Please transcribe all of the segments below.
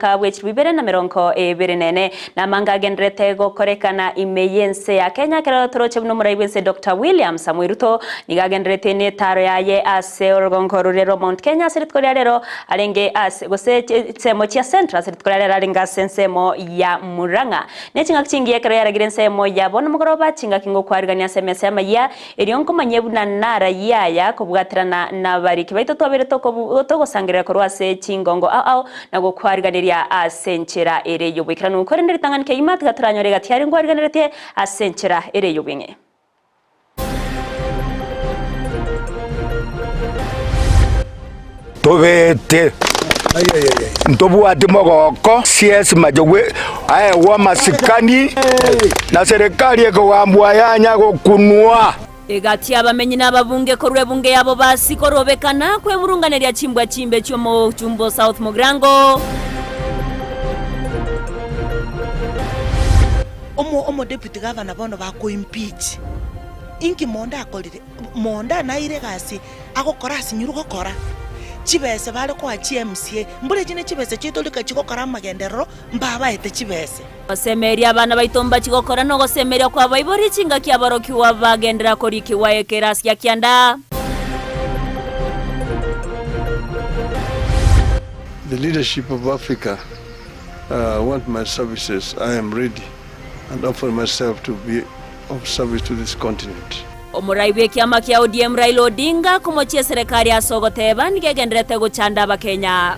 Omwaka bwe chilifu ibere na merongo ebere na ene, namanga agendererete gokorekana ime y'ense ya Kenya ekero toroche buna omorai bw'ense Doctor William Samoei Ruto nigo agendererete netaro yaye ase orogongo roria rwa Mount Kenya ase rituko ria rero arenge ase gose chinsemo chia Central ase rituko ria rero arenge ase ensemo ya Murang'a. Ne chingaki chingiya ekero yaragire ensemo ya bono mogoroba chingaki ngokwarigania ase emesa y'amayia Erio nkomanye buna narayie aya kobwaterana nabariki baito twabeire togosangerera korwa ase chingongo ao ao na gokwariganeria ase enchera ere y'oboikeranu. Korende ritang'ani kegima tiga toranyore egati aria nkwariganeretie ase enchera ere y'obweng'e. Tobete ntobwati mogoko CS Majogwe aegwe amasikani na serikali ekogambwa yanya gokunwa. Egati y'abamenyi na ababunge korwa ebunge yabo basi korobekana kweburunganeria chimbwa chimbe chi'omochumba o South Mugirango. Omo omodeputy gavana bono bako impeach inki monde akorire? Monde anaire egasi agokora asinyirwe gokora, chibese bare koa chi MCA, mbura echi ne chibese chiaito rika chigokora amagenderero, mbabaete chibese. Gosemeria abana baito mbachi gokora nogosemeria kw'abaibori chingaki aborokigwa bagenderera korikigwa ekerasi gia kianda. The leadership of Africa want my services, I am ready and offer myself to be of service to this continent. Omorai bw'ekiama kia ODM Raila Odinga komochia eserekari ase ogoteba nigo egendererete gochanda abakenya.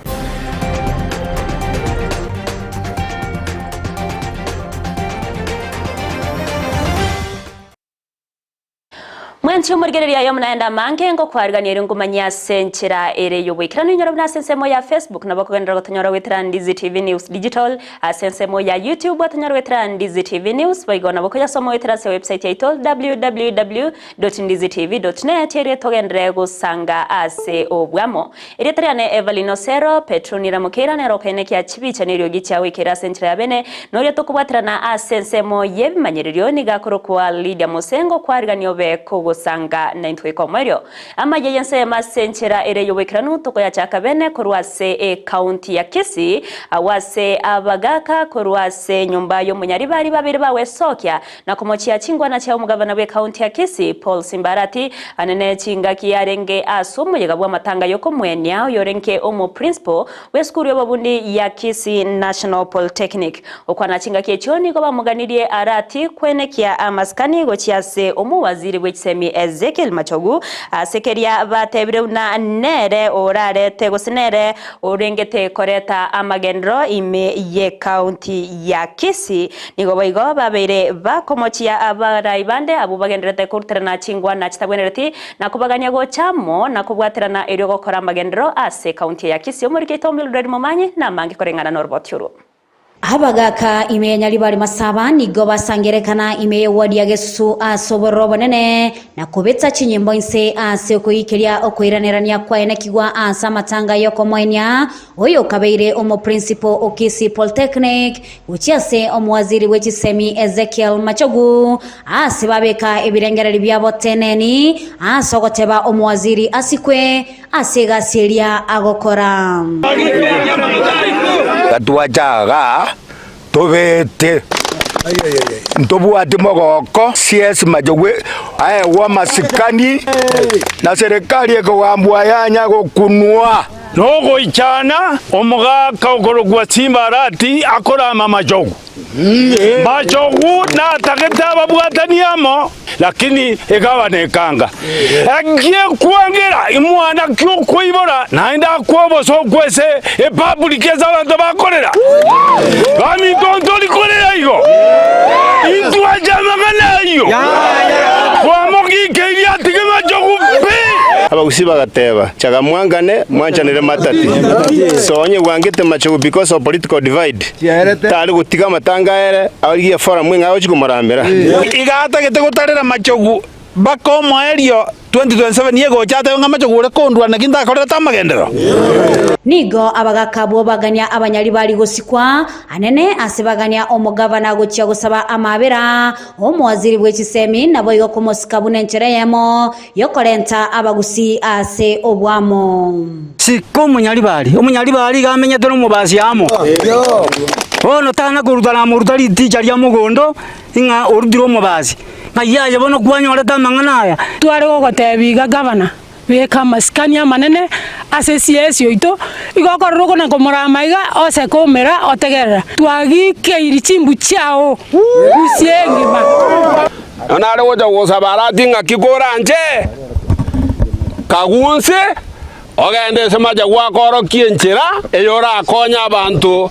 Mwensi omorigereria aye omonaende amange ngokwarigania erio ngomanyie ase enchera ere y'oboikeranu inyore buna ase ensemo ya Facebook nabo okogenderera gotonyora goetera Ndizi TV News Digital Ase ensemo ya YouTube otonyore goetera Ndizi TV News, boigo nabo okoyasoma goetera ase website yaito www.ndizitv.net erio togenderere gosanga ase obwamo. Erieta riane Evelyn Osero, Petronila Mokeira nere okoenekia chibicha na eriogi chia goikera ase enchera ya bene, noria tokobwaterana ase ensemo y'ebimanyererio nigo akorokwa Lydia Mosengo kwarigania obe kogosanga naintwe goika omoerio. Amayia y'ensemo ase enchera ere y'oboikeranu tokoyachaka bene korwa ase ecounty ya Kisii, agwo ase abagaka korwa ase enyomba y'omonyaribari babere bagwesokia na komochia chingwana chia omogavana bw'ecounty ya Kisii Paul Simbarati anene chingaki yarenge ase omoyega bw'amatanga y'okomwenia oyorenge omoprinciple bw'esukuru y'obobundi ya Kisii National Polytechnic. Gokwana chingaki echio nigo bamoganirie Arati kwenekia amasikani gochia ase omowaziri bw'echisemi Ezekiel Machogu ase keria batebire buna nere orarete gose nere orengete koreta amagenderero ime y'ecounty ya Kisii. Nigo boigo babeire bakomochia abarai bande abwo bagendererete koruterana chingwana chitabwenereti na kobagania gocha amo na kobwaterana erio gokora amagenderero ase ecounty ya Kisii. Omoriki oito Mildred Momanyi namange koreng'ana noroboti orwo. Abagaaka ime ya Nyaribari Masaba nigo basangerekana ime y'ewodi ya Gesusu ase obororo obonene na kobeta chinyimbo inse ase okoikeria okoiranerania kwaenekigwa ase amatanga y'okomoenia oyo okabeire omoprincipo o Kisii Polytechnic gochia ase omowaziri bwe chisemi Ezekiel Machogu ase babeka ebirengererio biabo teneni ase ogoteba omowaziri asikwe ase egasi eria agokora. Gatwacha igaa tobete ntobwati mogoko CS Majogwe aegwe amasikani na serikali ekogambwa yanya gokunwa. Nogoichana omogaka okorokwa Simbarati akorama Machogu. Machogu natagete ababwatani amo, lakini ekaba nekanga. Egekwangera imwana ki okoibora naende akwe obosooku ase epublic ase abanto bakorera. Baminto ntori korera igo. Intwanche amang'ana ayio. Twamogikeirie atige machogu pi. Abagusii bagateba, Chaga mwangane, mwanchanere matati. So onye gwangete machogu because of political divide, tari gotiga amatanga aere, arigie eforum eng'ao agochia komoramera. Iga atagete gotarera machogu. Mpaka omoerio 2027 egocha atebe ng'a amache gore kondua naki ntakorerete amagenderero. Nigo abagaaka abwo bagania abanyaribari gosikwa anene ase bagania omogavana gochia gosaba amaabera omowaziri bwe chisemi, naboigo komosika buna enchera eyemo y'okorenta abagusii ase obwamo. Sika omonyaribari, omonyaribari iga amenyete nomobasi amo. Bono tana koruta namoruta riticha ria mogondo, ng'a orutire omobasi. Ng'ai aye bono kwanyorete amang'ana aya? Tware gogotebia iga gavana, beka amasikani amanene ase esiesi oito, igo okorora okona komorama iga, oseke omera otegerera. Twagikeiri chimbu chiao gusia engima. Nao nare gocha gosaba arati ng'aki koranche, kagunse, ogende ase macha gwakorokia enchera eyorakonye abanto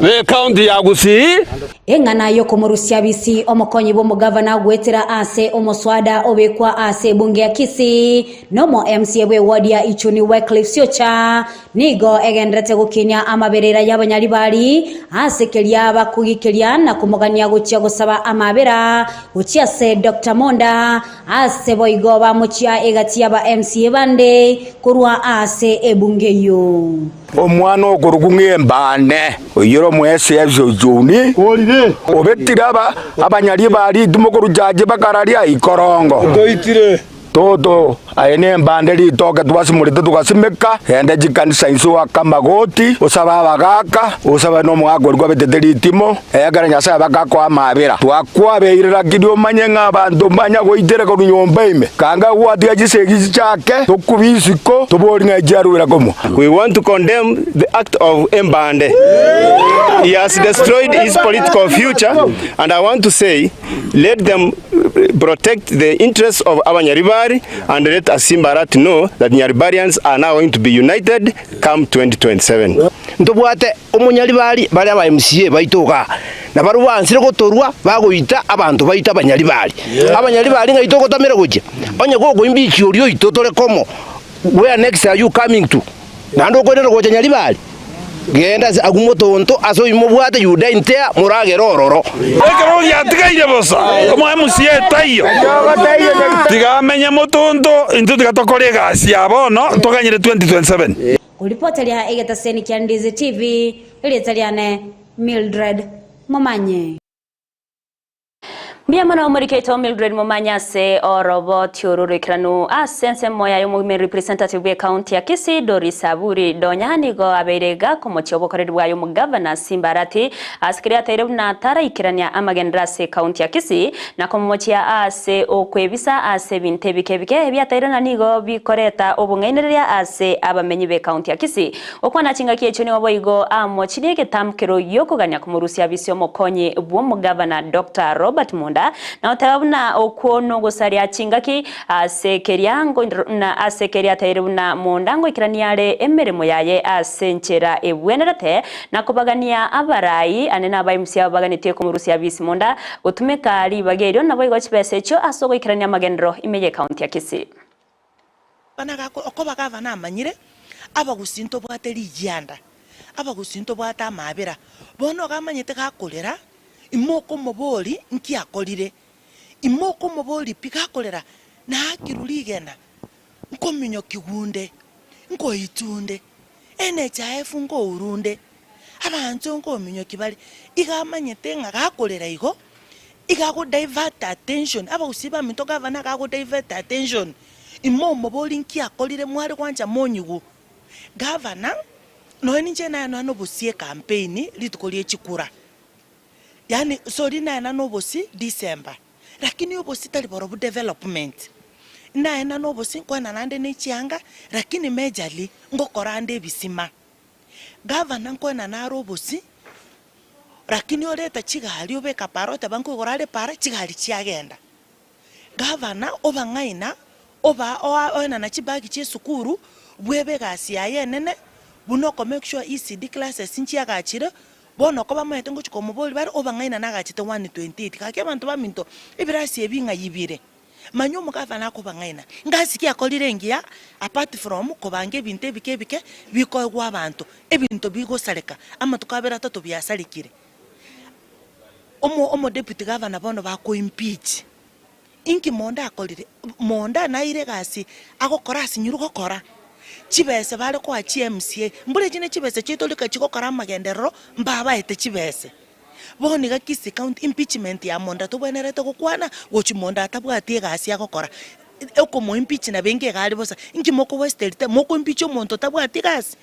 b'ecounty ya Gusii. Eng'ana y'okomorusia bisi omokonyi bw'omogavana goetera ase omoswada obekwa ase ebunge ya Kisii na omo MCA bw'eward ya Ichuni Wycliffe Siocha nigo egendererete gokinia amaberera y'abanyaribari ase keria bakogikeria na komogania gochia gosaba amabera gochia ase Doctor Monda ase boigo bamochia egati y'aba MCA bande korwa ase ebunge eyio. Omwana okorokwa ng'embane, oyio ore omoeseasi o Juni, obetire abanyariba ritimo korwa Jaji bakararia ikorongo. Toto, aye nembande ritoke twasimorete togasimeka, genda chikanisa inse oake amagoti, osabe abagaaka, osabe nomogaka oria kwabetete ritimo, ekero Nyasae bakakoa amaabera. Twakwabeire lakini omanye ng'a abanto mbanya goitera korwa nyomba ime. Kanga gwatiga chisegi chichake, tokube isiko, tobori ng'a echiarwera komoa. We want to condemn the act of Embande. He has destroyed his political future and I want to say let them protect the interests of our Nyaribari and let Asimba Arati know that Nyaribarians are now going to be united come 2027. Ntobwate omonyaribari bare aba MCA baito igaa, na barabwo bansire gotorwa bagoita abanto baito abanyaribari. Abanyaribari ng'ai togotamera gochia? Onye gokoimbichia oria oito tore komo, where next are you coming to? Naende okoirana gocha Nyaribari? Genda ase agwo motonto ase oyio mobwate Yuda intea moragere ororo. Ekero giatigaire bosa, omoemusia taiyo, tiga amenye motonto, intwe tiga tokore egasi ya bono toganyere 2027. Koripoteria egetaseni kia Ndizi TV, erieta riane Mildred Momanyi. Mbuya mono omoriki oito Mildred Momanyi ase oroboti oru roikeranu ase ensemo yaye omogima representative bwe county ya Kisii Doris Aburi Donya nigo abeire iga komochia obokoreri bwaye omogavana Simba Arati ase keria ateire buna taraikerania amagenderero ase county ya Kisii na komomochia ase okwebisa ase ebinto ebike ebike ebiateire na nigo bikoreta obong'ainereria ase abamenyi be county ya Kisii. Gokwana chingaki echio nigo boigo amochirie egetamkero gi'okogania komorusia bisi omokonyi bw'omogavana Doctor Robert Munda na goteba buna okwo nogosaria chingaki ase keria na ase keria ateire buna Munda ngoikerania are emeremo yaye ase enchera ebwenerete na kobagania abarai ane na abaimsi abo baganetie komorusia bisi Munda gotumeka ribaga erio naboigo chibesa echio ase ogoikerania amagenderero ime y'ecounty ya Kisii. Bana gako okoba gavana amanyire, abagusii ntobwate rigianda, abagusii ntobwate amaabera. Bono iga amanyete gakorera, imokomobori nki akorire, imokomobori pi gakorera, naakirwe rigena, nkominyokiwa onde, nkoitwa onde, NHIF nkourwa onde, abanto nkominyokia bare. Iga amanyete ng'a gakorera igo, Iga ago divert attention, abagusii baminto gavana iga ago divert attention, imomoborie nki akorire mware gwancha monyigwe. Gavana, nonya ninche naye nonya nobosie ecampaign rituko rie chikura, yaani sorry naye na obosie December, lakini obosie tari borobwo development. Naye na obosie nkoena naende ne chianga, lakini majorly ngokora ande ebisima. Gavana nkoena nare obosie. Lakini oreta chigari obeka para oteba nkoigora are para chigari chiagenda. Gavana obang'aina oba oenana chibag chia esukuru bwebe egasi yaye enene buna oko make sure ECD classes nchiagachire bono oko bamaete ngochi komoboria bare obang'aina nagachete 128 gaki abanto baminto ebirasi ebi ng'ai bire. Manya omogavana akobang'aina, ngasi ki akorire engiya apart from kobanga ebinto ebike ebike bikoegwa abanto, ebinto bigosareka amatuko abere atato biasarekire. Omo omo deputy governor bono bako impeach. Inki monda akorire? Monda naire egasi agokora asinyirwe gokora. Chibese bare koa chi MCA, mbura echi ne chibese chiaito rika chigokora amagenderero, mbabaete chibese. Bono iga Kisii County impeachment ya monda tobwenerete gokwana, gochi monda atabwati egasi agokora. Okomo impeach nabo enga iga are bosa, inki moko waste time, moko impeach omonto otabwati gasi?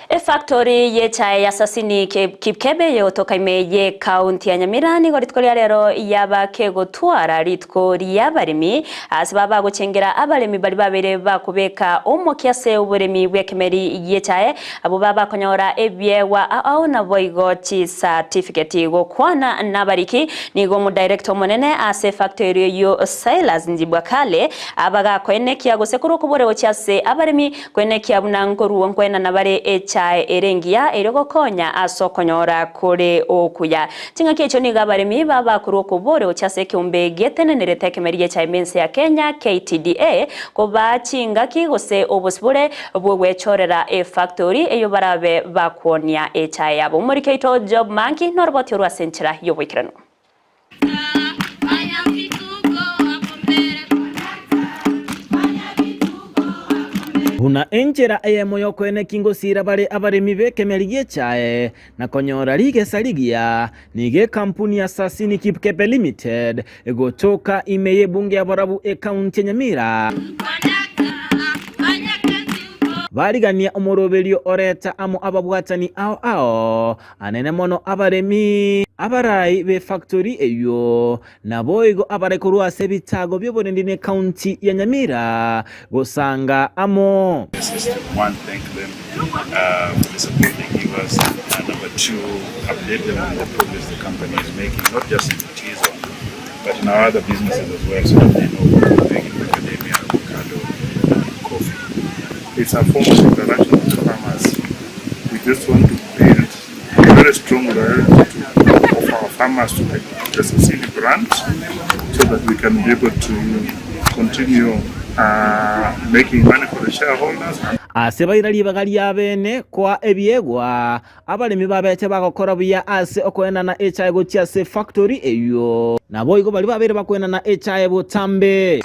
Efactory y'echae ya Sasini Kipkebe yotoka ime y'ecounty ya Nyamira nigo rituko ria rero yaba kegotwara rituko ri'abaremi ase baba bagochengera abaremi baria babeire bakobeka omokia ase oboremi bw'ekemeri gi'echae abwo baba bakonyora ebiegwa ao naboigo chicertificate gokwana nabariki nigo omodirector omonene ase efactory eyio Silas Njibwakale abagakoenekia gose korwa okobore gochia ase abaremi Kwenekia buna nkorua nkwenana bare echae ere engiya erio gokonya ase okonyora kore okuya. Ching'aki echio nigo abaremi babakorwa okobore gochia ase ekeombe getenenerete ekemeri gi'echae m'ense ya Kenya, KTDA, kobaa chingaki gose obosibore bw'ogwechorera efactori eyio barabe bakwonia echae yabo. Omoriki oito Job Manki noroboti orwo ase enchera y'oboikeranu. Buna enchera eyemo y'okoenekia ngosiira bare abaremi b'ekemeri gi'echae na konyora rigesa rigiya, nigo ekampuni ya Sasini Kipkepe Limited egotoka ime y'ebunge ya Borabu ekaunti ya Nyamira. Barigania omoroberio oreta amo ababwatani ao ao, anene mono abaremi, abarai b'efactori eyio, naboigo abare korwa ase ebitago bi'oborendi n'ecounty ya Nyamira gosanga amo. One, thank them uh, for the support they give us. And number two, update them on the progress the company is making, not just in the tea zone, but in our other businesses as well, so that they know what we're doing in macadamia, avocado, and in coffee. It's a form of interaction with the farmers. We just want to build a very strong loyalty to, of our farmers to the, the Sasini brand so that we can be able to continue uh, making money for the shareholders. Ase baira ribaga ri'abeene koa ebiegwa, abaremi babete bagokora buya ase okoenana echae gochia ase efactori eyio. Naboigo baria babeire bakoenana echae botambe.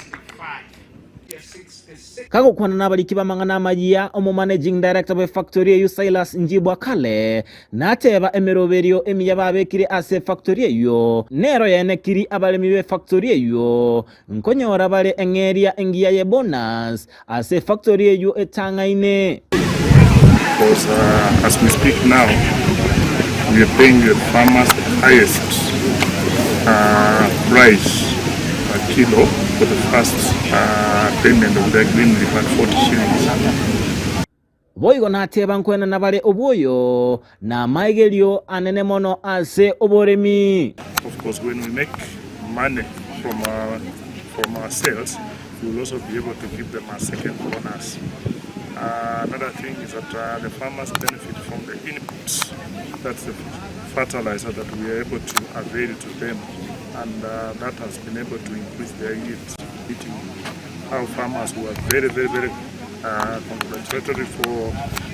Kagokwana nabariki b'amang'ana amayia, omomanaging director bw'efactory eyio Silas Njibwa Kale nateba emeroberio emiya babekire ase efactory eyio nero yaenekiri abaremi b'efactory eyio nkonyora bare eng'eria engiya ye bonus ase efactory eyio etang'aine. Because uh, as we speak now, we are paying the farmers the highest uh, price per kilo for the first uh, payment of their green leaf at 40 shillings. Boigo nateba nkwenana bare obwoyo na amaigerio anene mono ase oboremi. Of course, when we make money from our, from our sales, we will also be able to give them a second bonus. Uh, another thing is that uh, the farmers benefit from the inputs, that's the fertilizer that we are able to avail to them, and uh, that has been able to increase their yields. Meeting our farmers who are very, very, very uh, congratulatory for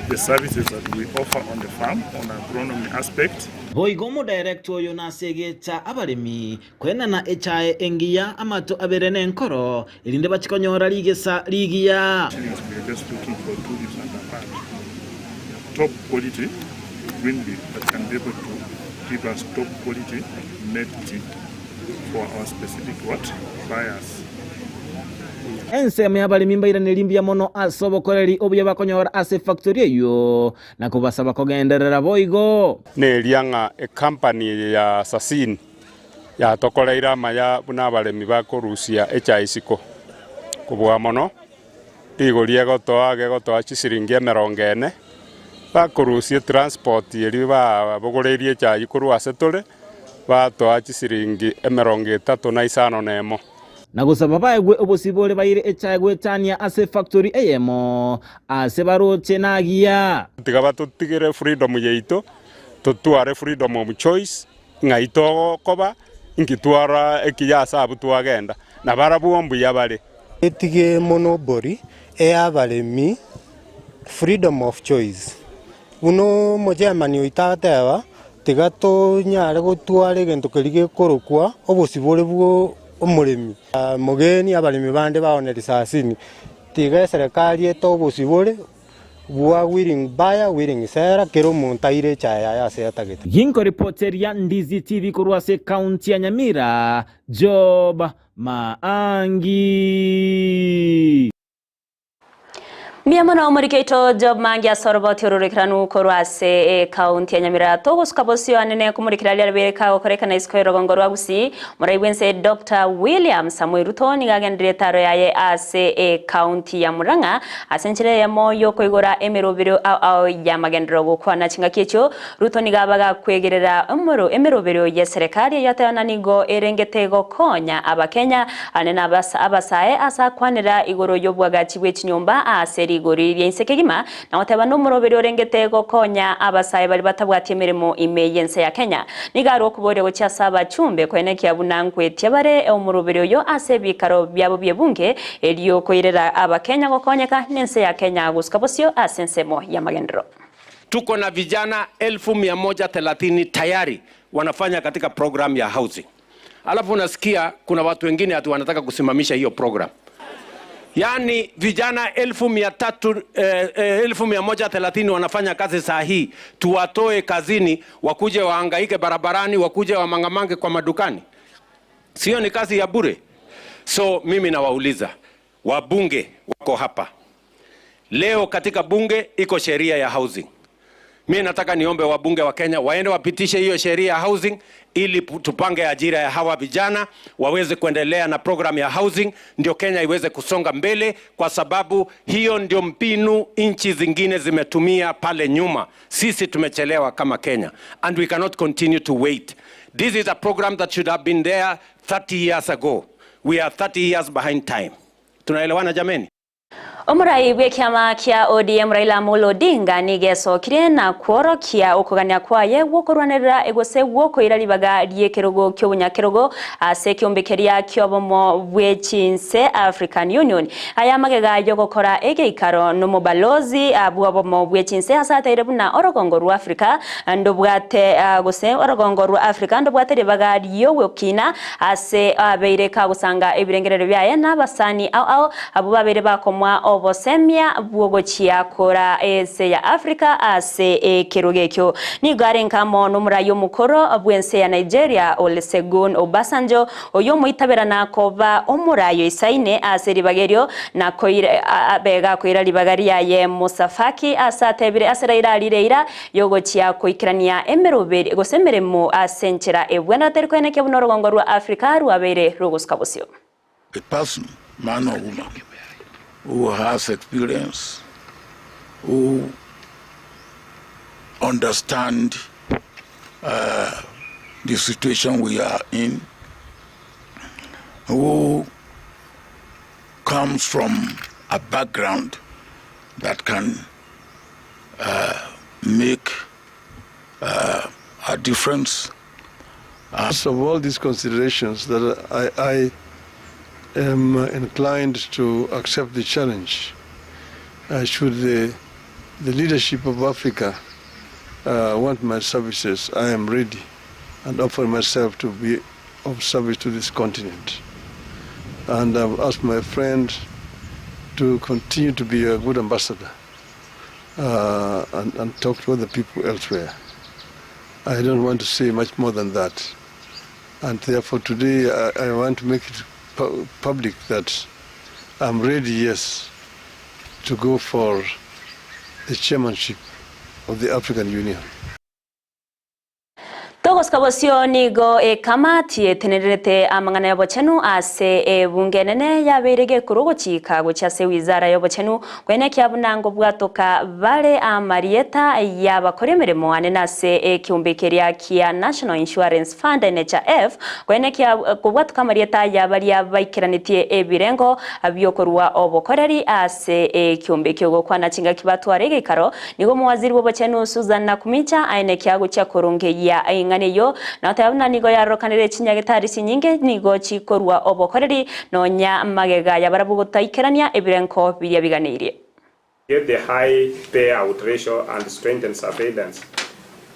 the services that we offer on the farm on agronomy aspect. Boigo omodirector oyo nasegeta abaremi Koenana echae engiya amato abere nenkoro, erinde bachie konyora rigesa rigiya. Shillings we are just looking for two leaves and a part top quality green leaf that can be able to give us top quality made tea for our specific what buyers. Ensemo y'abaremi mbairanerie mbuya mono ase obokoreri obuya bakonyora ase efactory eyio, na kobasaba kogenderera boigo. Neria ng'a ecompany eye ya Sasini yatokoreire amaya buna abaremi bakorusia echae isiko. Kobua mono, rigori egotoa gegotoa chisiringi emerongo ene, bakorusia etransport eria babogoreirie echae korwa ase tore, batoa chisiringi emerongo etato na isano na emo. Na gosaba baegwe obosibore baire echae goetania ase efactori eyemo ase baroche nagiya. Tiga batotigere freedom yaito, totware freedom of choice, Ng'ai togokoba? Inki twara ekiya ase abwo twagenda? Na barabwo mbuya bare. Etige monopoly Tiga tonyare gotwara egento keria gekorokwa obosibore bw'omoremi. Mogeni abaremi bande baone risasini. Tiga eserekari ete obosibore bwa willing buyer, willing seller, kera omonto aire echae yaye ase atagete. Ginkoripoteria Ndizi TV korwa ase ekaunti ya Nyamira, Job Maangi. Mbuya mono omoriki oito Job Mangi ase oroboti ororekeranu korwa ase ekaunti ya Nyamira. Togosuka bosio anene komorikera riria ribeire kagokorekana isiko y'orogongo rwa Gusii. Morai bw'ense Doctor William Samoei Ruto nigo agendereire etaro yaye ase ekaunti ya Murang'a ase enchera eyemo y'okoigora emerobero ao ao y'amagenderero gokwana chingaki echio Ruto nigo abaga kwegerera emeroberio y'eserekari eyio ateba ng'a nigo erengete gokonya Abakenya ane na abasae ase akwanera igoro y'obwagachi bwe chinyomba ase rigori ria inse kegima na goteba nomoroberio orengete gokonya abasae baria batabwati emeremo ime y'ense ya Kenya. Nigo arwe okoboria gochia ase abachumbe koenekia buna nkwetia bare omoroberio oyo ase ebikaro biabo bi'ebunge erio koirera Abakenya gokonyeka nense ya Kenya gosuka bosio ase ensemo y'amagenderero. Tuko na vijana 130,000 tayari wanafanya katika program ya housing. Alafu unasikia kuna watu wengine ati wanataka kusimamisha hiyo program. Yaani vijana elfu mia tatu, eh, eh, 130,000 wanafanya kazi saa hii, tuwatoe kazini wakuje wahangaike barabarani, wakuje wamangamange kwa madukani? Sio ni kazi ya bure? So mimi nawauliza wabunge wako hapa leo, katika bunge iko sheria ya housing. Mi nataka niombe wabunge wa Kenya waende wapitishe hiyo sheria ya housing ili tupange ajira ya hawa vijana waweze kuendelea na program ya housing, ndio Kenya iweze kusonga mbele, kwa sababu hiyo ndio mbinu nchi zingine zimetumia pale nyuma. Sisi tumechelewa kama Kenya and we cannot continue to wait. This is a program that should have been there 30 years ago. We are 30 years behind time. Tunaelewana jameni? Omorai bw'ekiama kia ODM Raila Amolo Odinga nigo esokire na kworokia okogania kwaye gw'okorwanerera gose gw'okoira ribaga ri'ekerogo ki'obonyakerogo ase ekeombe keria ki'obomo bwe chinse African Union. Aya amagega y'ogokora egeikaro nomobalozi bw'obomo bwe chinse ase ateire buna orogongo rwa Africa ndobwate gose orogongo rwa Africa ndobwate ribaga ri'ogokina ase abeire kagosanga ebirengererio biaye n'abasani ao ao abwo babeire bakomoa obosemia bw'ogochia kora ense ya Africa ase ekerogo ekio. Nigo arenge amo nomorai omokoro bw'ense ya Nigeria Olusegun Obasanjo oyio omoitabera na koba omorai oisaine ase ribaga erio na abe gakoira ribaga riaye Musa Faki ase atebire ase Raila arire eira y'ogochia koikerania emeroberi gose emeremo ase enchera ebwenerete teri koenekia buna orogongo rwa Africa rwabeire rogosuka bosio. A person, man or woman, who has experience, who understand uh, the situation we are in, who comes from a background that can uh, make uh, a difference. Of all these considerations that I am inclined to accept the challenge. Should the leadership of Africa want my services, I am ready and offer myself to be of service to this continent. And I've asked my friend to continue to be a good ambassador and talk to other people elsewhere. I don't want to say much more than that. And therefore today I want to make it public that I'm ready, yes, to go for the chairmanship of the African Union. Togosuka bosio nigo ekamati etenererete amang'ana y'obochenu ase ebunge enene yabeire gekuru ogochika gochia ase wizara y'obochenu kwenekia buna ngobwatoka bare amarieta y'abakora emeremo anene ase ekeombe keria kia National Insurance Fund NHIF kwenekia kobwatoka amarieta y'abaria baikeranetie ebirengo biokorwa obokoreri ase ekeombe ekio gokwana chingaki batwara egeikaro nigo omowaziri bw'obochenu Susan Nakhumicha aenekia gochia korongeyia eng'ana eyo na buna nigo yarokanire chinyagetari chinyinge nigo chikorwa obokoreri nonya magega yabarabwo gotaikerania ebirengo biria biganeirie. Get the high payout ratio and strengthen surveillance.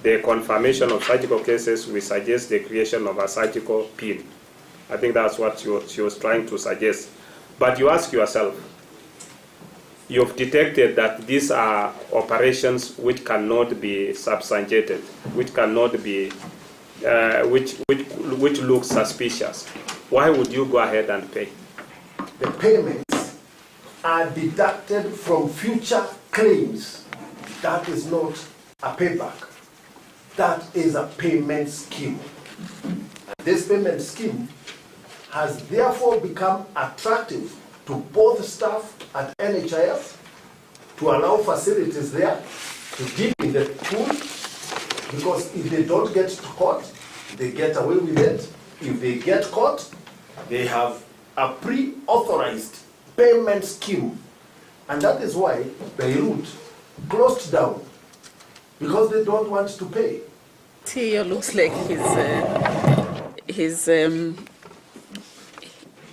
the confirmation of surgical cases, we suggest the creation of a surgical pin. I think that's what she was, she was trying to suggest. But you ask yourself, you've detected that these are operations which cannot be substantiated, which cannot be, uh, which, which, which look suspicious. Why would you go ahead and pay? The payments are deducted from future claims. That is not a payback. That is a payment scheme. And this payment scheme has therefore become attractive to both staff at NHIF to allow facilities there to deal in the pool because if they don't get caught, they get away with it. If they get caught, they have a pre-authorized payment scheme. And that is why Beirut closed down because they don't want to pay. CEO looks like he's, he's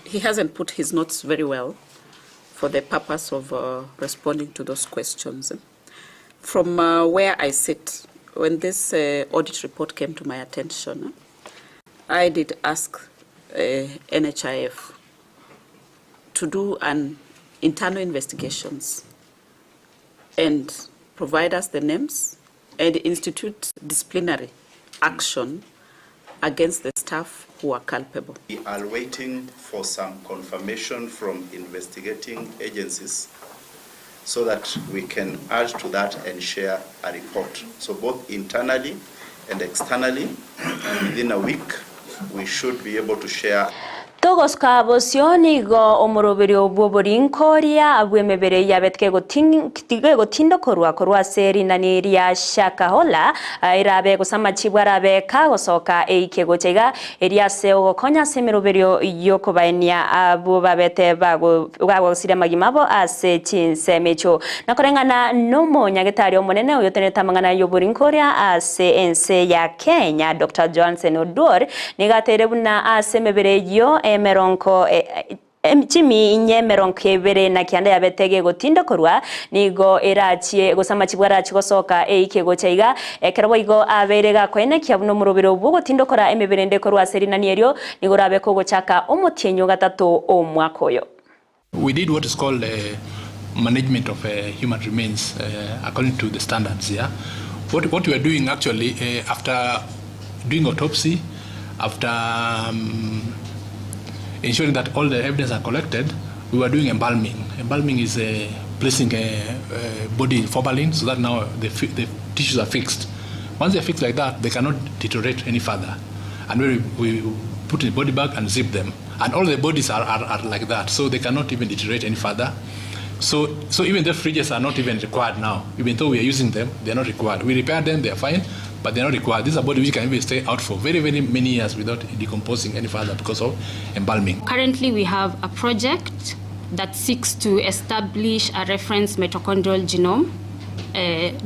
he hasn't put his notes very well for the purpose of responding to those questions. From where I sit, when this audit report came to my attention, I did ask NHIF to do an internal investigations and provide us the names and institute disciplinary action against the staff who are culpable. We are waiting for some confirmation from investigating agencies so that we can add to that and share a report. So both internally and externally, within a week, we should be able to share Togoska bosio nigo omoroberio bw'oborinkoria bw'emebere yabetke gotindokorwa korwa ase rinani ria Shakahola irabe gosama chibwa arabe kagosoka eike gocha iga eri ase ogokonya ase emeroberio yokobaenia abwo babete bagosiria magima abo ase chinsemo echo nakoreng'ana nomonyagetari omonene oyo otenete amang'ana y'oborinkoria ase ense ya Kenya Dr. Johnson Oduor nigo ateire buna ase emebere eyio emerongo chimi inye emerongo ebere na kianda yabete gegotindokorwa nigo erachie gose amachibwa arachi gosoka eike gocha iga ekero boigo abeire gakoenekia buna omorobero bwogotindokora emebere ende korwa ase rinani erio nigo orabe kogochaka omotienyi gatato omwaka oyo. We did what is called management of human remains according to the standards. Yeah, what we are doing actually after doing autopsy, after ensuring that all the evidence are collected, we were doing embalming. Embalming is placing a body in formalin so that now the tissues are fixed. Once they're fixed like that, they cannot deteriorate any further. And we put in the body bag and zip them. And all the bodies are like that, so they cannot even deteriorate any further. So even the fridges are not even required now. Even though we are using them, they are not required. We repair them, they are fine, but they are not required. These are bodies which can even stay out for very, very many years without decomposing any further because of embalming. Currently, we have a project that seeks to establish a reference mitochondrial genome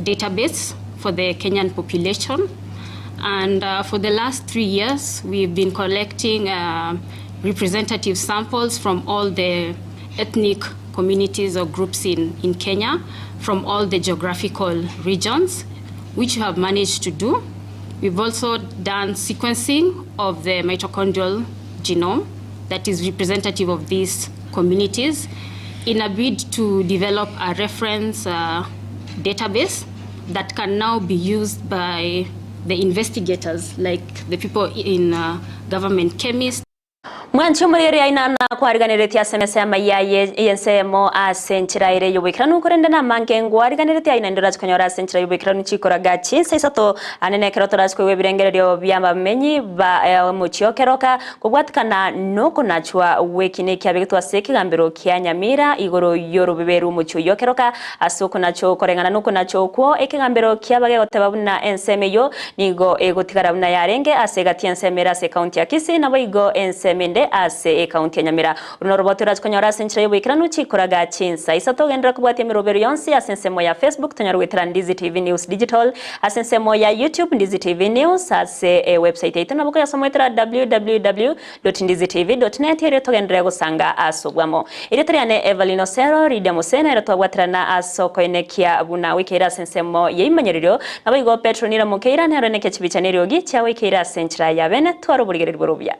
database for the Kenyan population. And for the last 3 years, we've been collecting representative samples from all the ethnic communities or groups in Kenya, from all the geographical regions, which we have managed to do. We've also done sequencing of the mitochondrial genome that is representative of these communities in a bid to develop a reference database that can now be used by the investigators, like the people in government chemists. Mwanchi omorere aina na kwariganeretie ase emesa y'amaiya y'ensemo ase enchera ere y'oboikeranu korende namange ngwariganeretie aina ende orachikonyora ase enchera y'oboikeranu chikoraga chinsa isato anene ekero torachikoigwa ebirengererio bia bamenyi ba mochiokeroka kobwatikana nokonachwa gwekina ekiabegetwe ase ekegambero kia Nyamira igoro y'orobebe rw'omochio oyokeroka ase okonacho koreng'ana nokonacho okwo ekegambero kiaba gegoteba buna ensemo eyo nigo egotigara buna yarenge ase egati ensemo ere ase ekaunti ya Kisii nabo igo ensemo ende. ende ase ekaunti ya Nyamira. Oro noroboti orache konyora ase enchera y'oboikeranu chikoraga chinsa isato ogenderere kobwatia emerobero yonsi ase ensemo ya Facebook tonyare goetera Ndizi TV News Digital ase ensemo ya YouTube Ndizi TV News ase ewebsite yaito nabo koyasoma goetera www dot ndizi tv dot net erio togenderere gosanga ase obwamo. Erieta riane Evelyn Osero, Lydia Mose nere twabwaterana ase okoenekia buna goikeire ase ensemo y'eimanyererio, naboigo Petro Nira Mokeira nere oenekia chibicha neriogi chia goikeire ase enchera ya bene tware oborigereria bore obuya.